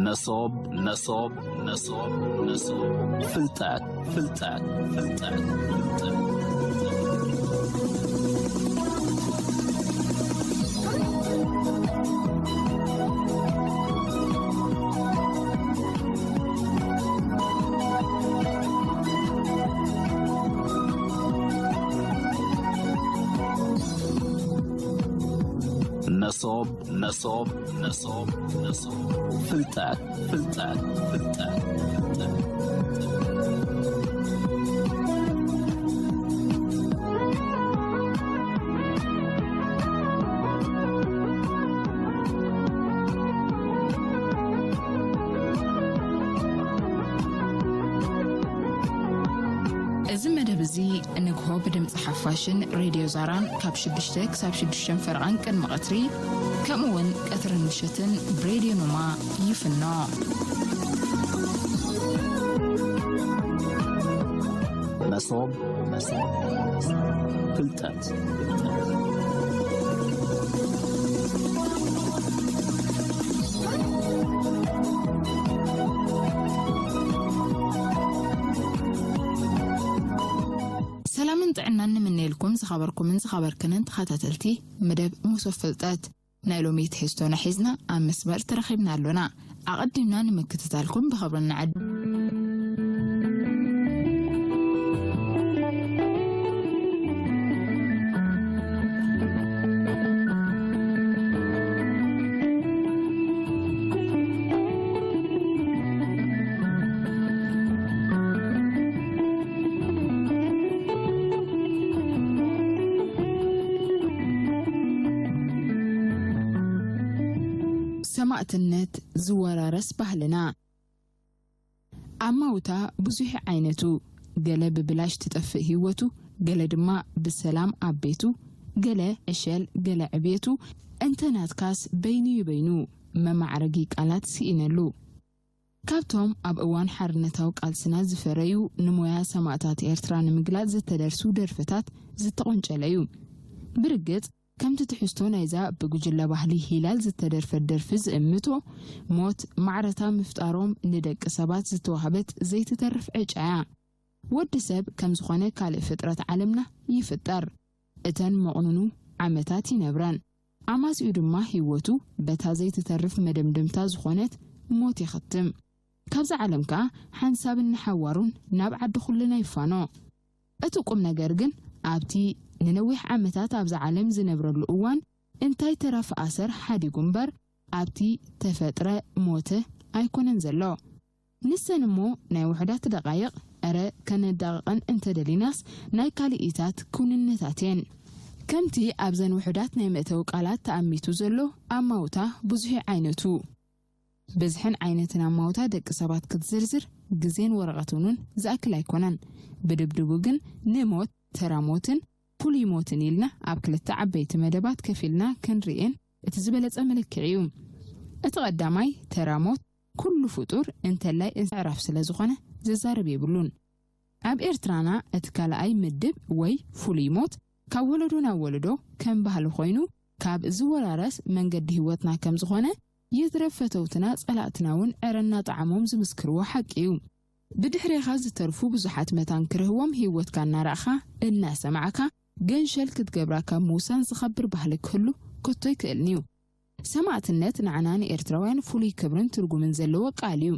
መሶብ፣ መሶብ፣ መሶብ፣ መሶብ። ፍልጠት፣ ፍልጠት፣ ፍልጠት፣ ፍልጠት። መሶብ፣ መሶብ፣ መሶብ፣ መሶብ። ፍልጠት፣ ፍልጠት፣ ፍልጠት፣ ፍልጠት። እዚ መደብ እዚ ንግሆ ብድምፂ ሓፋሽን ሬድዮ ዛራን ካብ ሽዱሽተ ክሳብ ሽዱሽተ ፈረቓን ቅድሚ ቀትሪ፣ ከምኡ እውን ቀትርን ምሸትን ብሬድዮ ኖማ ይፍኖ። መሶብ፣ መሶብ፣ ፍልጠት። ሰላምን ጥዕናን ንምነየልኩም ዝኸበርኩምን ዝኸበርክንን ተኸታተልቲ መደብ መሶብ ፍልጠት። ናይ ሎሚ ትሕዝቶና ሒዝና ኣብ መስመር ተረኺብና ኣሎና። ኣቐዲምና ንምክትታልኩም ብኽብሪ ንዓድ። ሰማእትነት ዝወራረስ ባህልና። ኣማውታ ብዙሕ ዓይነቱ፣ ገለ ብብላሽ ትጠፍእ ህይወቱ፣ ገለ ድማ ብሰላም ኣብ ቤቱ፣ ገለ ዕሸል፣ ገለ ዕብየቱ፣ እንተ ናትካስ በይኑ ይበይኑ፣ መማዕረጊ ቃላት ስኢነሉ። ካብቶም ኣብ እዋን ሓርነታዊ ቃልስና ዝፈረዩ ንሞያ ሰማእታት ኤርትራ ንምግላጽ ዝተደርሱ ደርፍታት ዝተቖንጨለ እዩ። ብርግጽ፣ ከምቲ ትሕዝቶ ናይዛ ብጉጅለ ባህሊ ሂላል ዝተደርፈት ደርፊ ዝእምቶ፣ ሞት ማዕረታ ምፍጣሮም ንደቂ ሰባት ዝተዋህበት ዘይትተርፍ ዕጫ እያ። ወዲ ሰብ ከም ዝኾነ ካልእ ፍጥረት ዓለምና ይፍጠር። እተን መቑንኑ ዓመታት ይነብረን። ኣማሲኡ ድማ ህይወቱ በታ ዘይትተርፍ መደምደምታ ዝኾነት ሞት ይኽትም። ካብዛ ዓለም ከኣ ሓንሳብን ንሓዋሩን ናብ ዓዲ ኩልና ይፋኖ። እቲ ቁም ነገር ግን ኣብቲ ንነዊሕ ዓመታት ኣብዛ ዓለም ዝነብረሉ እዋን እንታይ ተረፍ ኣሰር ሓዲጉ እምበር ኣብቲ ተፈጥረ ሞተ ኣይኮነን ዘሎ። ንሰን እሞ ናይ ውሑዳት ደቓይቕ፣ እረ ከነዳቕቐን እንተደሊናስ ናይ ካልኢታት ክውንነታት እየን። ከምቲ ኣብዘን ውሑዳት ናይ መእተዊ ቃላት ተኣሚቱ ዘሎ ኣማውታ ብዙሕ ዓይነቱ። ብዝሕን ዓይነትን ኣማውታ ደቂ ሰባት ክትዝርዝር ግዜን ወረቐትን እውን ዝኣክል ኣይኮነን። ብድብድቡ ግን ንሞት ተራ ሞትን ፍሉይ ሞትን ኢልና ኣብ ክልተ ዓበይቲ መደባት ከፊልና ክንርእየን እቲ ዝበለጸ መለክዒ እዩ። እቲ ቀዳማይ ተራ ሞት ኩሉ ፍጡር እንተላይ እንስሳ ምዕራፍ ስለ ዝኾነ ዘዛርብ የብሉን። ኣብ ኤርትራና እቲ ካልኣይ ምድብ ወይ ፍሉይ ሞት ካብ ወለዶ ናብ ወለዶ ከም ባህሊ ኮይኑ ካብ ዝወራረስ መንገዲ ህይወትና ከም ዝኾነ ይትረፍ ፈተውትና ጸላእትና እውን ዕረ እናጠዓሞም ዝምስክርዎ ሓቂ እዩ። ብድሕሬኻ ዝተርፉ ብዙሓት መታን ክርህዎም ህይወትካ እናረኣኻ እናሰማዕካ ገንሸል ክትገብራ ካብ ምውሳን ዝኸብር ባህሊ ክህሉ ከቶ ኣይክእልን እዩ። ሰማእትነት ንዓና ንኤርትራውያን ፍሉይ ክብርን ትርጉምን ዘለዎ ቃል እዩ።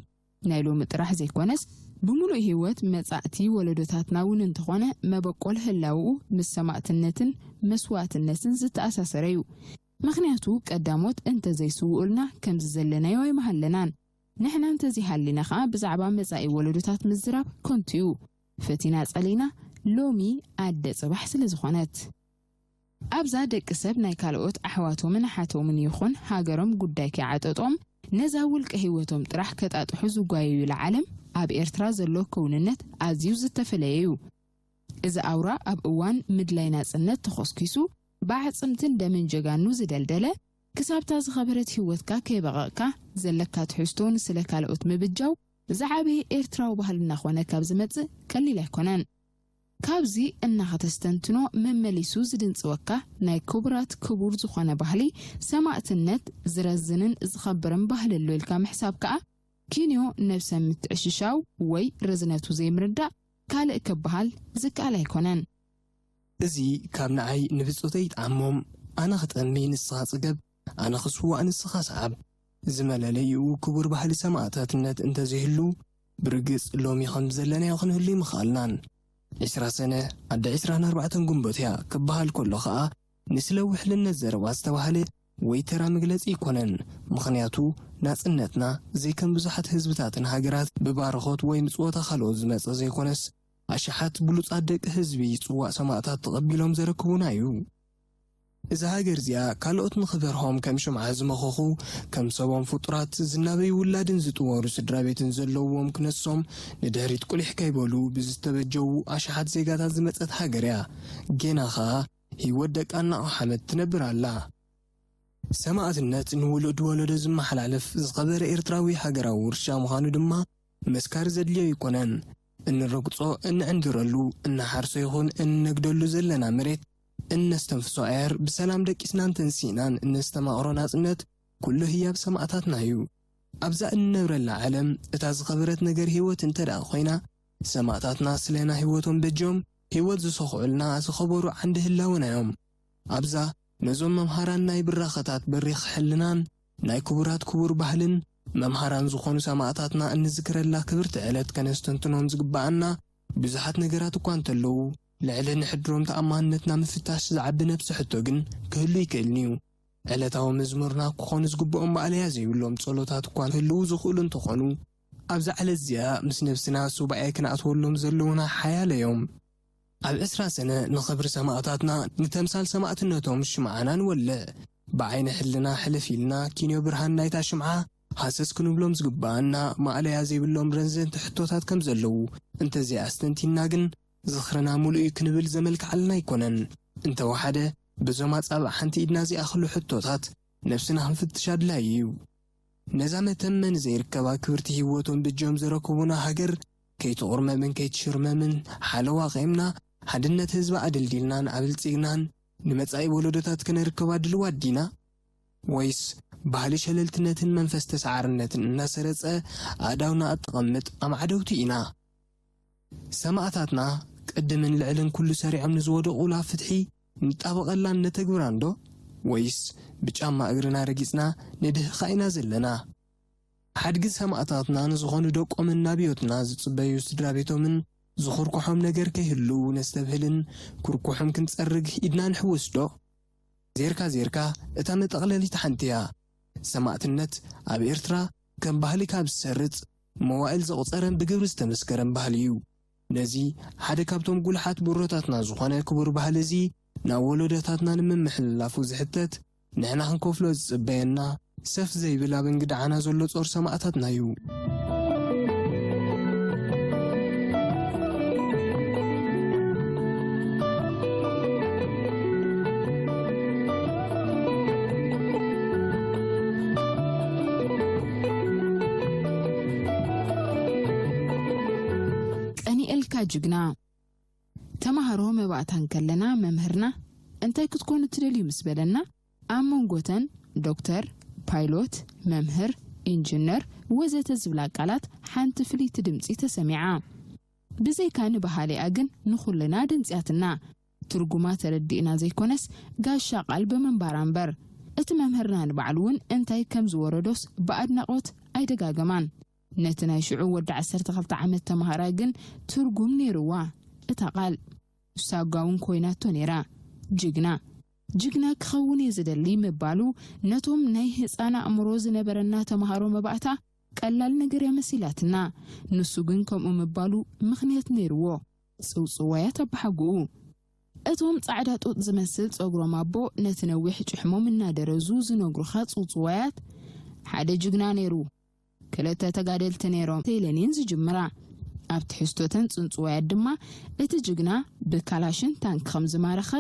ናይ ሎሚ ጥራሕ ዘይኮነስ ብምሉእ ህይወት መጻእቲ ወለዶታትና እውን እንተኾነ መበቆል ህላውኡ ምስ ሰማእትነትን መስዋእትነትን ዝተኣሳሰረ እዩ። ምኽንያቱ ቀዳሞት እንተዘይስውኡልና ከምዚ ዘለናዮ ኣይምሃለናን። ንሕና እንተዘይሃሊና ኸኣ ብዛዕባ መጻኢ ወለዶታት ምዝራብ ከንቱ እዩ። ፈቲና ጸሊና ሎሚ ኣደ ጽባሕ ስለ ዝኾነት። ኣብዛ ደቂ ሰብ ናይ ካልኦት ኣሕዋቶምን ኣሓቶምን ይኹን ሃገሮም ጉዳይ ከይዓጠጦም ነዛ ውልቀ ህይወቶም ጥራሕ ከጣጥሑ ዝጓየዩላ ዓለም ኣብ ኤርትራ ዘሎ ክውንነት ኣዝዩ ዝተፈለየ እዩ። እዚ ኣውራ ኣብ እዋን ምድላይ ናጽነት ተኾስኪሱ ብኣዕጽምትን ደምን ጀጋኑ ዝደልደለ ክሳብታ ዝኸበረት ህይወትካ ከይበቐቕካ ዘለካ ትሕዝቶ ንስለ ካልኦት ምብጃው ዝዓበየ ኤርትራዊ ባህልና ኾነ ካብ ዝመጽእ ቀሊል ኣይኮነን። ካብዚ እናኸተስተንትኖ መመሊሱ ዝድንጽወካ ናይ ክቡራት ክቡር ዝኾነ ባህሊ ሰማእትነት ዝረዝንን ዝኸብርን ባህሊ ኣሎ ኢልካ ምሕሳብ ከኣ ኪንዮ ነብሰ ምትዕሽሻው ወይ ርዝነቱ ዘይምርዳእ ካልእ ክበሃል ዝከኣል ኣይኮነን። እዚ ካብ ንዓይ ንብጾተይ ይጥዓሞም፣ ኣነ ክጠሚ ንስኻ ጽገብ፣ ኣነ ክስዋእ ንስኻ ሰዓብ ዝመለለይኡ ክቡር ባህሊ ሰማእታትነት እንተዘይህሉ፣ ብርግጽ ሎሚ ከም ዘለናዮ ክንህሉ ይምኽኣልናን። ዕስራ ሰነ ኣደ ዕስራን ኣርባዕተን ግንቦት እያ ክበሃል ከሎ ኸኣ፣ ንስለ ውሕልነት ዘረባ ዝተባህለ ወይ ተራ መግለጺ ኣይኮነን። ምኽንያቱ፣ ናጽነትና ዘይከም ብዙሓት ህዝብታትን ሃገራት ብባርኾት ወይ ምጽወታ ካልኦት ዝመጸ ዘይኮነስ፣ ኣሽሓት ብሉጻት ደቂ ህዝቢ ጽዋእ ሰማእታት ተቐቢሎም ዘረክቡና እዩ። እዛ ሃገር እዚኣ፣ ካልኦት ንኽበርሆም ከም ሽምዓ ዝመኸኹ፣ ከም ሰቦም ፍጡራት ዝናበዩ ውላድን ዝጥወሩ ስድራ ቤትን ዘለውዎም ክነሶም፣ ንድሕሪት ቁሊሕ ከይበሉ ብዝተበጀዉ ኣሽሓት ዜጋታት ዝመጸት ሃገር እያ። ጌና ኸኣ ህይወት ደቃ እናቐሓመት ትነብር ኣላ። ሰማእትነት ንውሉድ ወለዶ ዝመሓላለፍ ዝኸበረ ኤርትራዊ ሃገራዊ ውርሻ ምዃኑ ድማ መስካሪ ዘድልዮ ኣይኮነን። እንረግጾ፣ እንዕንድረሉ፣ እንሓርሶ ይኹን እንነግደሉ ዘለና መሬት፣ እነስተንፍሶ ኣየር ብሰላም ደቂስናን ተንሲእናን እነስተማቕሮ ናጽነት ኩሉ ህያብ ሰማእታትና እዩ። ኣብዛ እንነብረላ ዓለም እታ ዝኸበረት ነገር ህይወት እንተ ደኣ ኮይና፣ ሰማእታትና ስለና ህይወቶም በጆም ህይወት ዝሰኹዑልና ዝኸበሩ ዓንዲ ህላወና እዮም። ኣብዛ ነዞም መምሃራን ናይ ብራኸታት በሪኽ ሕልናን ናይ ክቡራት ክቡር ባህልን መምሃራን ዝኾኑ ሰማእታትና እንዝክረላ ክብርቲ ዕለት ከነስተንትኖም ዝግብኣና ብዙሓት ነገራት እኳ እንተለዉ፣ ልዕሊ ንሕድሮም ተኣማንነትና ምፍታሽ ዝዓቢ ነብሲ ሕቶ ግን ክህሉ ይክእልን'ዩ። ዕለታዊ መዝሙርና ክኾኑ ዝግብኦም ማእለያ ዘይብሎም ጸሎታት እኳ ክህልዉ ዝኽእሉ እንተኾኑ፣ ኣብዛ ዕለት እዚኣ ምስ ነብስና ሱባኤ ክንኣትወሎም ዘለዉና ሓያለ እዮም። ኣብ ዕስራ ሰነ ንኽብሪ ሰማእታትና ንተምሳል ሰማእትነቶም ሽምዓና ንወልዕ። ብዓይኒ ሕልና ሕልፍ ኢልና ኪንዮ ብርሃን ናይታ ሽምዓ ሃሰስ ክንብሎም ዝግብኣና ማእለያ ዘይብሎም ረዘንቲ ሕቶታት ከም ዘለዉ እንተዘይኣስተንቲንና ግን ዝኽርና ምሉእ እዩ ክንብል ዘመልክዓልና ኣይኮነን። እንተወሓደ በዞም ኣጻብዕ ሓንቲ ኢድና ዝኣኽሉ ሕቶታት ነብስና ክንፍትሽ ኣድላዪ እዩ። ነዛ መተመኒ ዘይርከባ ክብርቲ ህይወቶም በጆም ዘረከቡና ሃገር ከይትቑርመምን ከይትሽርመምን ሓለዋ ቐይምና ሓድነት ህዝባ ኣደልዲልናን ኣበልጺግናን ንመጻኢ ወለዶታት ከነርከባ ድልዋት ዲና? ወይስ ባህሊ ሸለልትነትን መንፈስ ተሰዓርነትን እናሰረጸ ኣእዳውና ኣጠቐምጥ ኣማዕደውቲ ኢና? ሰማእታትና ቅድምን ልዕልን ኩሉ ሰሪዖም ንዝወደቑላ ፍትሒ ንጣበቐላን ነተግብራን ዶ? ወይስ ብጫማ እግርና ረጊጽና ንድህኻ ኢና ዘለና? ሓድጊ ሰማእታትና ንዝኾኑ ደቆምን ናብዮትና ዝጽበዩ ስድራ ቤቶምን ዝኹርኩሖም ነገር ከይህሉ ነስተብህልን ኩርኩሖም ክንጸርግ ኢድና ንሕውስ ዶ? ዜርካ ዜርካ እታ መጠቕለሊት ሓንቲ እያ። ሰማእትነት ኣብ ኤርትራ ከም ባህሊ ካብ ዝሰርጽ መዋእል ዘቑጸረን ብግብሪ ዝተመስከረን ባህሊ እዩ። ነዚ ሓደ ካብቶም ጉልሓት ብሮታትና ዝኾነ ክቡር ባህሊ እዚ ናብ ወለዶታትና ንምምሕልላፉ ዝሕተት ንሕና ክንከፍሎ ዝጽበየና ሰፍ ዘይብል ኣብ እንግድዓና ዘሎ ጾር ሰማእታትና እዩ። ቀኒኤልካ ጅግና። ተማሃሮ መባእታ እንከለና መምህርና እንታይ ክትኮኑ ትደልዩ ምስ በለና ኣብ መንጎተን ዶክተር፣ ፓይሎት፣ መምህር፣ ኢንጅነር ወዘተ ዝብላ ቃላት ሓንቲ ፍልይቲ ድምጺ ተሰሚዓ። ብዘይካ ንበሃሊኣ ግን ንኹልና ደንጽያትና። ትርጉማ ተረዲእና ዘይኮነስ ጋሻ ቃል ብምንባራ እምበር። እቲ መምህርና ንባዕሉ እውን እንታይ ከም ዝወረዶስ ብኣድናቖት ኣይደጋገማን። ነቲ ናይ ሽዑ ወዲ ዓሰርተ ክልተ ዓመት ተማሃራይ ግን ትርጉም ነይርዋ እታ ቃል። ሳጓ እውን ኮይናቶ ነይራ። ጅግና፣ ጅግና ክኸውን እየ ዝደሊ ምባሉ ነቶም ናይ ህፃን ኣእምሮ ዝነበረና ተምሃሮ መባእታ ቀላል ነገር እያ መሲላትና። ንሱ ግን ከምኡ ምባሉ ምኽንያት ነይርዎ። ጽውጽዋያት ኣባሓጎኡ። እቶም ጻዕዳ ጡጥ ዝመስል ጸጉሮም ኣቦ ነቲ ነዊሕ ጭሕሞም እናደረዙ ዝነግሩኻ ጽውጽዋያት፣ ሓደ ጅግና ነይሩ፣ ክልተ ተጋደልቲ ነይሮም ኢለን እየን ዝጅምራ። ኣብ ትሕዝቶተን ጽንጽዋያት ድማ እቲ ጅግና ብካላሽን ታንክ ከም ዝማረኸ፣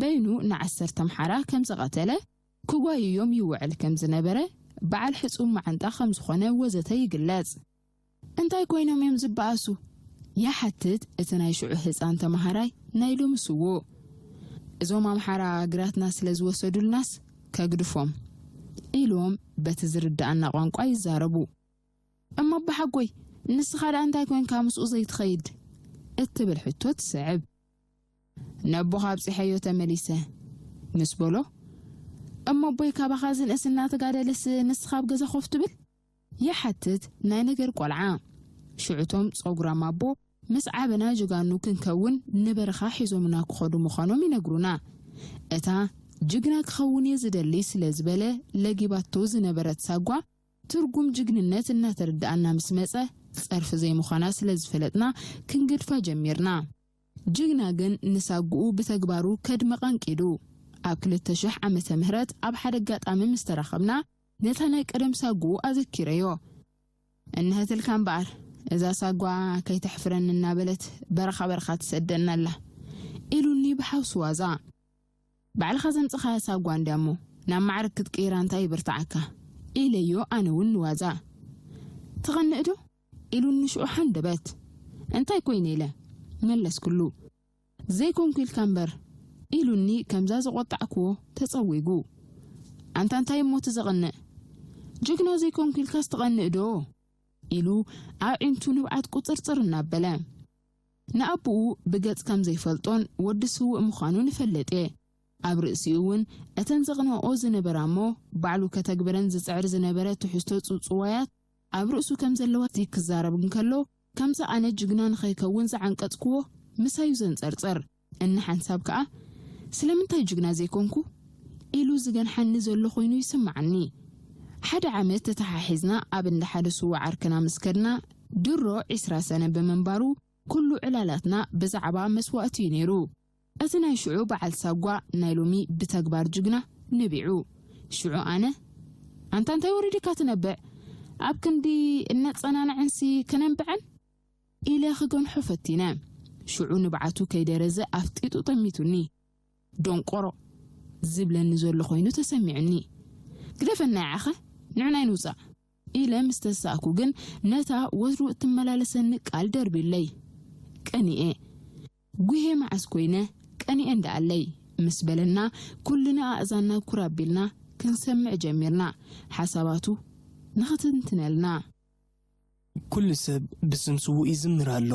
በይኑ ንዓሰርተ ኣምሓራ ከም ዝቐተለ፣ ክጓይዮም ይውዕል ከም ዝነበረ፣ በዓል ሕጹብ መዓንጣ ከም ዝኾነ ወዘተ ይግለጽ። እንታይ ኮይኖም እዮም ዝበኣሱ? ይሓትት እቲ ናይ ሽዑ ህጻን ተማሃራይ ናይ ሎሚ ስዉእ። እዞም ኣምሓራ ግራትና ስለ ዝወሰዱልናስ ከግድፎም ኢሎም በቲ ዝርድኣና ቋንቋ ይዛረቡ። ብሓጎይ፣ ንስኻ ደኣ እንታይ ኮንካ ምስኡ ዘይትኸይድ? እትብል ሕቶ ትስዕብ። ነቦኻ ኣብጺሐዮ ተመሊሰ ምስ በሎ፣ እሞ ኣቦይ ካባኻ ዝንእስ እናተጋደለስ ንስኻ ኣብ ገዛ ኮፍ ትብል? ይሓትት ናይ ነገር ቆልዓ። ሽዑቶም ጸጉራም ኣቦ ምስ ዓበና ጅጋኑ ክንከውን ንበረኻ ሒዞምና ክኸዱ ምዃኖም ይነግሩና። እታ ጅግና ክኸውን እየ ዝደሊ ስለ ዝበለ ለጊባቶ ዝነበረት ሳጓ ትርጉም ጅግንነት እናተረድኣና ምስ መጸ ጸርፊ ዘይምዃና ስለ ዝፈለጥና ክንገድፋ ጀሚርና። ጅግና ግን ንሳጉኡ ብተግባሩ ከድምቓ ኣንቂዱ። ኣብ ክልተ ሽሕ ዓመተ ምህረት ኣብ ሓደ ኣጋጣሚ ምስ ተራኸብና ነታ ናይ ቀደም ሳጉኡ ኣዘኪረዮ። እንሀትልካ እምበኣር እዛ ሳጓ ከይተሕፍረኒ እናበለት በረኻ በረኻ ትሰደና ኣላ ኢሉኒ ብሓውሲ ዋዛ። ባዕልኻ ዘምጽኻያ ሳጓ እንድያ እሞ ናብ ማዕረግ ክትቅይራ እንታይ ይብርትዓካ? ኢለዮ ኣነ እውን ንዋዛ። ትቐንእ ዶ? ኢሉኒ ሽዑ ሓንደበት። እንታይ ኮይነ ኢለ መለስኩሉ። ዘይኮንኩ ኢልካ እምበር ኢሉኒ ከምዛ ዝቖጣዕክዎ ተጸዊጉ። ኣንታ እንታይ እሞ እቲ ዘቐንእ? ጅግና ዘይኮንኩ ኢልካስ ትቐንእ ዶ? ኢሉ ኣዒንቱ ንብዓት ቁጽርጽር እናበለ ንኣቦኡ ብገጽ ከም ዘይፈልጦን ወዲ ስዉእ ምዃኑን እፈልጥ እየ። ኣብ ርእሲኡ እውን እተን ዘቕንኦ ዝነበራ እሞ ባዕሉ ከተግብረን ዝጽዕር ዝነበረ ትሕዝቶ ጽውጽዋያት ኣብ ርእሱ ከም ዘለዋ ክዛረብ እንከሎ፣ ከምዚ ኣነ ጅግና ንኸይከውን ዝዓንቀጽክዎ ምሳዩ ዘንጸርጽር። እንሓንሳብ ከኣ ስለምንታይ ጅግና ዘይኮንኩ ኢሉ ዝገንሓኒ ዘሎ ኮይኑ ይስምዓኒ። ሓደ ዓመት ተተሓሒዝና ኣብ እንዳ ሓደ ስዉእ ዓርክና ምስ ከድና ድሮ ዒስራ ሰነ ብምንባሩ ኩሉ ዕላላትና ብዛዕባ መስዋእቲ እዩ ነይሩ። እቲ ናይ ሽዑ በዓል ሳጓ ናይ ሎሚ ብተግባር ጅግና ነቢዑ። ሽዑ ኣነ ኣንታ እንታይ ወሪድካ ትነብዕ? ኣብ ክንዲ እነጸናንዐንሲ ከነንብዐን? ኢለ ክገንሖ ፈቲነ። ሽዑ ንብዓቱ ከይደረዘ ኣፍጢጡ ጠሚቱኒ። ደንቆሮ ዝብለኒ ዘሎ ኮይኑ ተሰሚዑኒ። ግደፈና ያዓኸ ንዕናይ ንውጻእ ኢለ ምስ ተሳእኩ ግን ነታ ወትሩ እትመላለሰኒ ቃል ደርቢለይ። ቀኒኤ። ጉሄ መዓስ ኮይነ ቀኒኤ እንዳኣለይ ምስ በለና ኩልና ኣእዛንና ኩር ኣቢልና ክንሰምዕ ጀሚርና። ሓሳባቱ ንኽትንትነልና። ኩሉ ሰብ ብስም ስዉእ ይዝምር ኣሎ።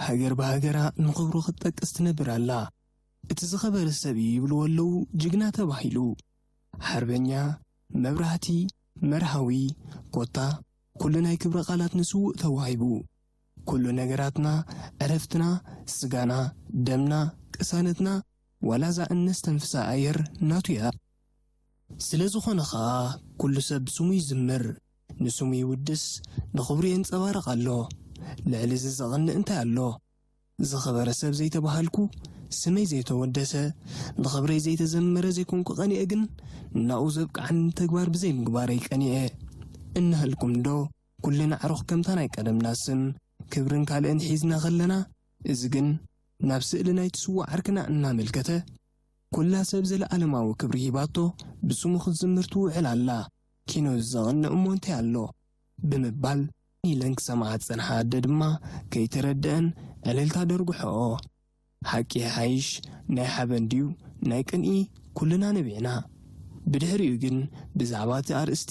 ሃገር ብሃገራ ንኽብሩ ክትጠቅስ ትነብር ኣላ። እቲ ዝኸበረ ሰብ እዩ ይብልዎ ኣለዉ ጅግና ተባሂሉ። ሓርበኛ፣ መብራህቲ፣ መርሃዊ፣ ኮታ፣ ኩሉ ናይ ክብሪ ቃላት ንስዉእ ተዋሂቡ። ኩሉ ነገራትና፣ ዕረፍትና፣ ስጋና፣ ደምና፣ ቅሳነትና፣ ዋላ እዛ እነስተንፍሳ ኣየር ናቱ እያ። ስለ ዝኾነ ኸኣ ኩሉ ሰብ ብስሙ ይዝምር፣ ንስሙ ይውድስ፣ ንኽብሩ የንጸባርቕ ኣሎ። ልዕሊ እዚ ዘቐንእ እንታይ ኣሎ? ዝኸበረ ሰብ ዘይተባሃልኩ፣ ስመይ ዘይተወደሰ፣ ንኽብረይ ዘይተዘመረ ዘይኮንኩ ቀኒኤ ግን፣ ናኡ ዘብቅዓኒ ተግባር ብዘይምግባረይ ቀኒኤ። እንሀልኩም ዶ ኩልና ኣዕሩኽ ከምታ ናይ ቀደምና ስም፣ ክብርን ካልእን ሒዝና ከለና፣ እዚ ግን ናብ ስእሊ ናይቲ ስዉእ ዓርክና እናመልከተ፣ ኩላ ሰብ ዘለኣለማዊ ክብሪ ሂባቶ ብስሙ ክትዝምር ትውዕል ኣላ። ኪኖ ዘቐንእ እሞ እንታይ ኣሎ? ብምባል ኢለን ክሰምዓ ዝጸንሓ ኣደ ድማ ከይተረድአን ዕልልታ ደርጉሐኦ። ሓቂ ይሓይሽ ናይ ሓበን ድዩ ናይ ቅንኢ ኩልና ነቢዕና። ብድሕሪኡ ግን ብዛዕባ እቲ ኣርእስቲ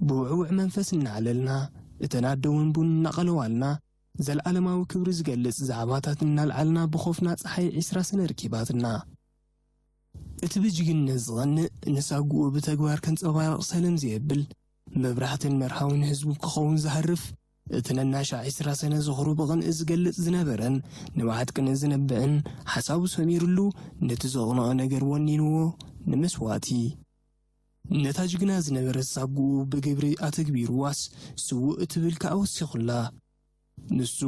ብውዕውዕ መንፈስ እናዕለልና እተን ኣደ እውን ቡን እናቐለዋልና ዘለኣለማዊ ክብሪ ዝገልጽ ዛዕባታት እናልዓልና ብኾፍና ጸሓይ ዒስራ ሰነ ርኪባትና። እቲ ብጅግንነት ዝቐንእ ንሳጉኡ ብተግባር ከንጸባርቕ ሰለም ዘየብል መብራህትን መርሃውን ህዝቡ ክኸውን ዝሃርፍ እቲ ነናሻዕ ዒስራ ሰነ ዝኽሩ ብቕንኢ ዝገልጽ ዝነበረን ንብዓት ቅንኢ ዝነብዕን ሓሳቡ ሰሚሩሉ ነቲ ዘቕንኦ ነገር ወኒንዎ ንመስዋእቲ ነታ ጅግና ዝነበረት ሳጉኡ ብግብሪ ኣተግቢርዋስ ስዉእ እትብል ከኣ ወሲኹላ። ንሱ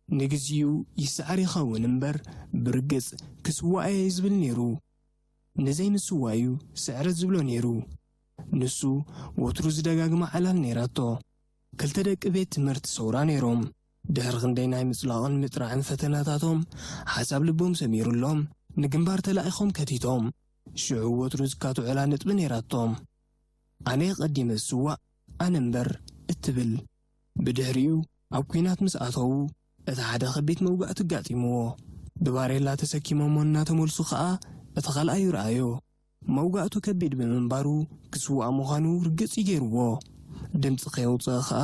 ንግዚኡ ይስዓር ይኸውን እምበር ብርግጽ ክስዋእ እየ ዝብል ነይሩ። ንዘይምስዋእ'ዩ ስዕረት ዝብሎ ነይሩ። ንሱ ወትሩ ዝደጋግማ ዕላል ነይራቶ። ክልተ ደቂ ቤት ትምህርቲ ሰውራ ነይሮም። ድሕሪ ክንደይ ናይ ምጽላቕን ምጥራዕን ፈተናታቶም ሓሳብ ልቦም ሰሚሩሎም ንግንባር ተላኢኾም ከቲቶም። ሽዑ ወትሩ ዝካትዑላ ነጥቢ ነይራቶም። ኣነ ቀዲመ ዝስዋእ ኣነ እምበር እትብል። ብድሕሪኡ ኣብ ኲናት ምስ ኣተዉ እቲ ሓደ ከቢድ መውጋእቲ ኣጋጢምዎ። ብባሬላ ተሰኪሞሞ እናተመልሱ ኸኣ እቲ ኻልኣዩ ረኣዮ። መውጋእቱ ከቢድ ብምንባሩ ክስዋእ ምዃኑ ርግጽ እዩ ገይርዎ። ድምፂ ከየውፅእ ኸዓ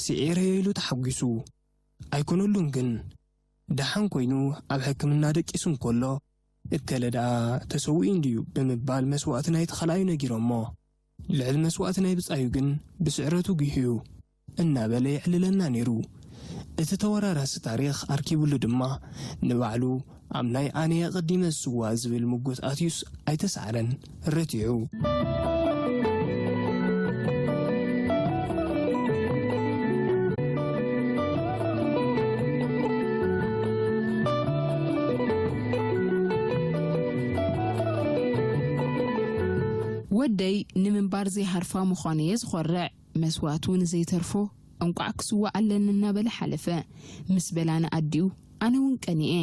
ስዒረዮ ኢሉ ተሓጒሱ። ኣይኮነሉን ግን፣ ደሓን ኮይኑ ኣብ ሕክምና ደቂሱ እንከሎ፣ እከለ ደኣ ተሰዊኡ እንድዩ ብምባል መስዋእቲ ናይቲ ኻልኣዩ ነጊሮሞ። ልዕሊ መስዋእቲ ናይ ብጻዩ ግን ብስዕረቱ ጒህዩ እናበለ የዕልለና ነይሩ። እቲ ተወራራሲ ታሪኽ ኣርኪቡሉ ድማ ንባዕሉ ኣብ ናይ ኣነ ኣቐዲመ ዝስዋእ ዝብል ምጉት ኣትዩስ ኣይተሳዕረን፣ ረቲዑ። ወደይ ንምንባር ዘይሃርፋ ምዃኑ እየ ዝኾርዕ። መስዋእቱ ንዘይተርፎ እንቋዕ ክስዋእ ኣለኒ እናበለ ሓለፈ። ምስ በላ ንኣዲኡ ኣነ እውን ቀኒኤ።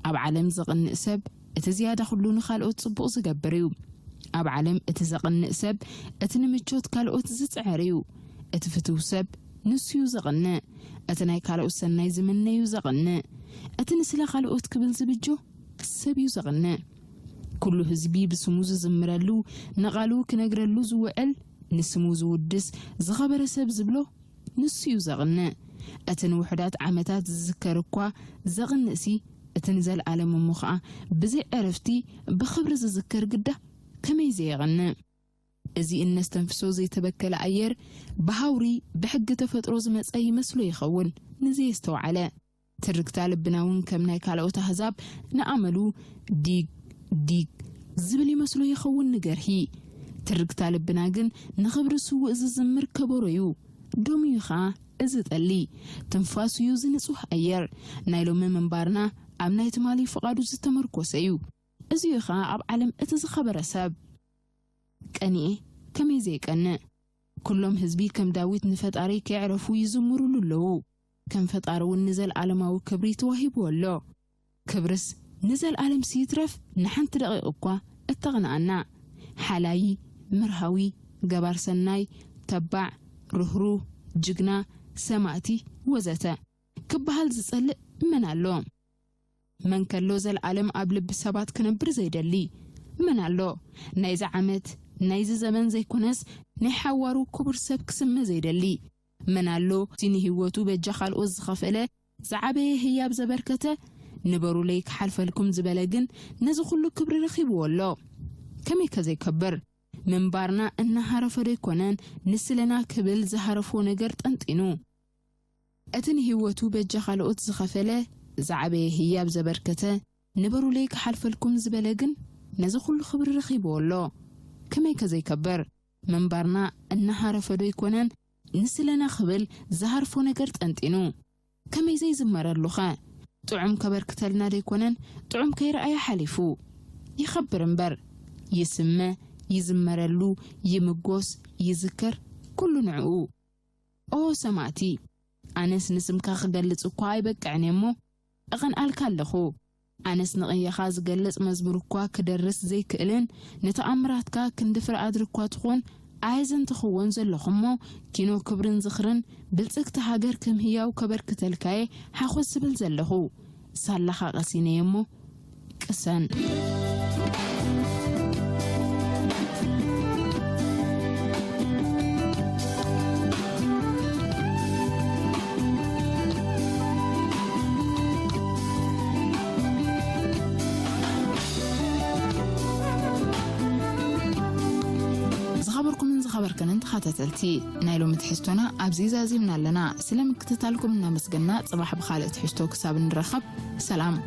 ኣብ ዓለም ዘቕንእ ሰብ እቲ ዝያዳ ኩሉ ንኻልኦት ጽቡቕ ዝገብር እዩ። ኣብ ዓለም እቲ ዘቕንእ ሰብ እቲ ንምቾት ካልኦት ዝጽዕር እዩ። እቲ ፍትው ሰብ ንሱ እዩ ዘቕንእ። እቲ ናይ ካልኦት ሰናይ ዝምነ እዩ ዘቕንእ። እቲ ንስለ ካልኦት ክብል ዝብጆ ሰብ እዩ ዘቕንእ። ኩሉ ህዝቢ ብስሙ ዝዝምረሉ፣ ንቓሉ ክነግረሉ ዝውዕል፣ ንስሙ ዝውድስ፣ ዝኸበረ ሰብ ዝብሎ ንሱ እዩ ዘቕንእ። እቲ ንውሑዳት ዓመታት ዝዝከር እኳ ዘቕንእሲ፣ እቲ ንዘለኣለም እሞ ኸዓ ብዘይ ዕረፍቲ ብኽብሪ ዝዝከር ግዳ ከመይ ዘየቕንእ? እዚ እነስተንፍሶ ዘይተበከለ ኣየር ብሃውሪ ብሕጊ ተፈጥሮ ዝመጸ ይመስሎ ይኸውን ንዘየስተውዓለ። ትርግታ ልብና እውን ከም ናይ ካልኦት ኣህዛብ ንኣመሉ ዲግ ዲግ ዝብል ይመስሎ ይኸውን ንገርሂ። ትርግታ ልብና ግን ንኽብሪ ስዉእ ዝዝምር ከበሮ እዩ። ደሙ እዩ ኸዓ እዚ ጠሊ። ትንፋሱ እዩ እዚ ንጹህ ኣየር። ናይ ሎሚ ምንባርና ኣብ ናይ ትማሊ ፍቓዱ ዝተመርኮሰ እዩ። እዚ እዩ ኸዓ ኣብ ዓለም እቲ ዝኸበረ ሰብ። ቀኒኤ ከመይ ዘይቀንእ? ኩሎም ህዝቢ ከም ዳዊት ንፈጣሪ ከየዕረፉ ይዝምሩሉ ኣለዉ። ከም ፈጣሪ እውን ንዘለኣለማዊ ክብሪ ተዋሂብዎ ኣሎ። ክብርስ ንዘለኣለምሲ ይትረፍ ንሓንቲ ደቂቕ እኳ እተቕንኣና። ሓላዪ፣ መርሃዊ፣ ገባር ሰናይ፣ ተባዕ፣ ርህሩህ፣ ጅግና፣ ሰማእቲ ወዘተ ክበሃል ዝጸልእ መን ኣሎ? መን ከሎ ዘለኣለም ኣብ ልቢ ሰባት ክነብር ዘይደሊ? መን ኣሎ? ናይዚ ዓመት፣ ናይዚ ዘመን ዘይኮነስ፣ ናይ ሓዋሩ ክቡር ሰብ ክስመ ዘይደሊ? መን ኣሎ? እቲ ንህይወቱ በጃ ካልኦት ዝኸፈለ፣ ዝዓበየ ህያብ ዘበርከተ፣ ንበሩለይ ክሓልፈልኩም ዝበለ ግን፣ ነዚ ኩሉ ክብሪ ረኺብዎ ኣሎ። ከመይ ከ ዘይከብር? ምንባርና እናሃረፈ ዶ ኣይኮነን፣ ንስለና ክብል ዝሃረፎ ነገር ጠንጢኑ? እቲ ንህይወቱ በጃ ካልኦት ዝኸፈለ፣ ዝዓበየ ህያብ ዘበርከተ፣ ንበሩለይ ክሓልፈልኩም ዝበለ ግን፣ ነዚ ኩሉ ክብሪ ረኺብዎ ኣሎ። ከመይ ከ ዘይከብር? ምንባርና እናሃረፈ ዶ ኣይኮነን፣ ንስለና ክብል ዝሃርፎ ነገር ጠንጢኑ? ከመይ ዘይዝመረሉኸ? ጥዑም ከበርክተልና ዶ ኣይኮነን፣ ጥዑም ከይረኣየ ሓሊፉ? ይኸብር እምበር፣ ይስመ፣ ይዝመረሉ፣ ይምጎስ፣ ይዝከር፣ ኩሉ ንዕኡ። ኦ ሰማእቲ፣ ኣነስ ንስምካ ክገልጽ እኳ ኣይበቅዕን እሞ፣ እቐንኣልካ ኣለኹ። ኣነስ ንቕየኻ ዝገልጽ መዝሙር እኳ ክደርስ ዘይክእልን፣ ንተኣምራትካ ክንዲ ፍረ ኣድሪ እኳ ትኹን ኣየዘንተኽዎን ዘለኹ እሞ፣ ኪኖ ክብርን ዝኽርን ብልጽግቲ ሃገር ከም ህያው ከበርክተልካየ ሓኾስ ዝብል ዘለኹ። ሳላኻ ቀሲነየ እሞ፣ ቅሰን። ዝኸበርኩምን ዝኸበርክንን ተኸታተልቲ ናይ ሎሚ ትሕዝቶና ኣብዚ ዛዚምና ኣለና። ስለ ምክትታልኩም እናመስገና፣ ጽባሕ ብኻልእ ትሕዝቶ ክሳብ ንራኸብ፣ ሰላም።